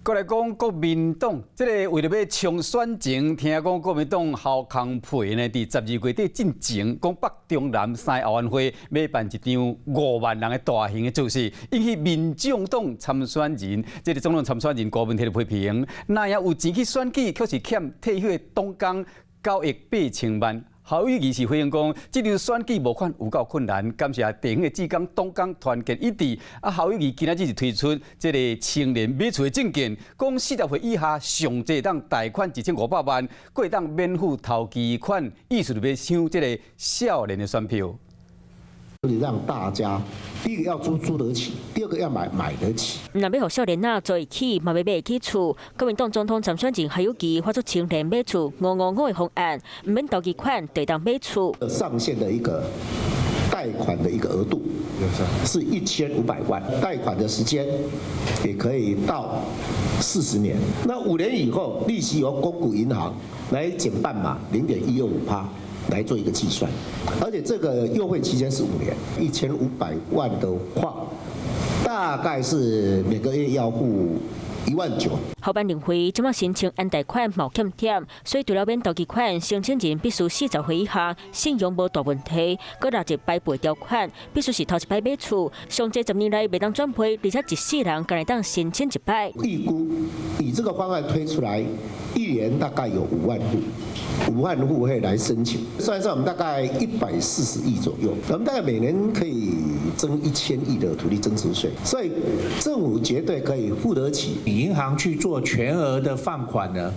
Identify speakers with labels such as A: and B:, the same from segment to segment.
A: 閣來講國民黨，這个為著欲衝選情，聽講國民黨侯康沛呢，佇12月底進前，講北中南三个後援會欲辦一場5萬人的大型的造勢，引起民眾黨參選人，這个總統參選人柯文哲的批評，若贏有錢去選舉，卻是欠退休的黨工9億8千萬。侯友宜是回應講，這場選舉募款有夠困難，感謝地方的志工黨工團結一致。啊，侯友宜今仔日是推出這个青年買厝的政見，講40歲以下上濟當貸款1500萬，閣會當免付頭期款，意思就欲搶這个少年的選票。
B: 讓大家第一個要租租得起，第二個要買買得起。
C: 毋但欲予少年仔租會起，嘛欲買會起厝。國民黨總統參選人侯友宜發出青年買厝555的方案，毋免頭期款，就當買厝。
B: 上限的一個貸款的一個額度是1500萬，貸款的時間也可以到40年。那5年以後，利息由公股銀行來減半嘛，0.125%。來做一個計算，而且這個優惠期間是5年，1500萬的話，大概是每個月要付1萬9。
C: 侯辦認為，這馬申請按貸款嘛欠點，所以除了免頭期款，申請人必須40歲以下，信用無大問題，閣納入白背條款，必須是頭一擺買厝，上濟10年內袂當轉配，而且一世人干焦會當申請一擺。
B: 預估以這個方案推出來，一年大概有五萬戶，5萬戶會來申請。算算我們大概140億左右，我們大概每年可以徵1000億的土地增值稅，所以政府絕對可以付得起。
D: 銀行去做全額的放款呢，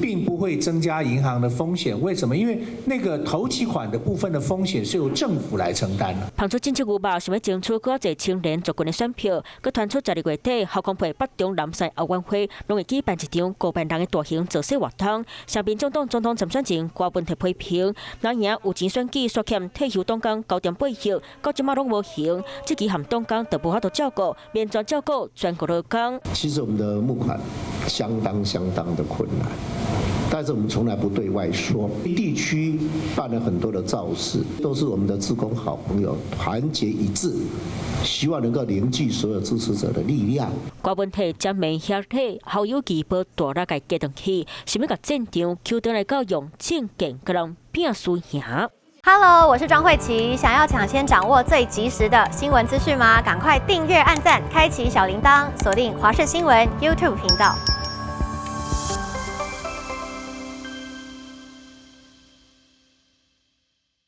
D: 並不會增加銀行的風險。為什麼？因為那個頭期款的部分的風險是由政府來承擔的。
C: 拋出政策牛肉，想欲爭取閣較濟青年族群的選票，閣傳出12月底侯康沛北中南三後援會攏會舉辦一場5萬人的大型造勢活動。向民眾黨總統參選人柯文哲批評，若贏有錢選舉，煞欠退休黨工9點8億，到這馬攏無還，這期含黨工都無法度照顧，免全照顧全國勞工。
B: 其實我們的募款相當相當的困難，但是我們從來不對外說。地區辦了很多的造勢，都是我們的志工好朋友團結一致，希望能夠凝聚所有支持者的力量。
C: 柯文哲將面遐體，侯友宜無大力共加轉去，想欲共戰場抽轉來到用政見共人拼輸贏。
E: Hello，我是莊慧琪。想要搶先掌握最及時的新聞資訊嗎？趕快訂閱、按讚、開啟小鈴鐺，鎖定華視新聞 YouTube 頻道。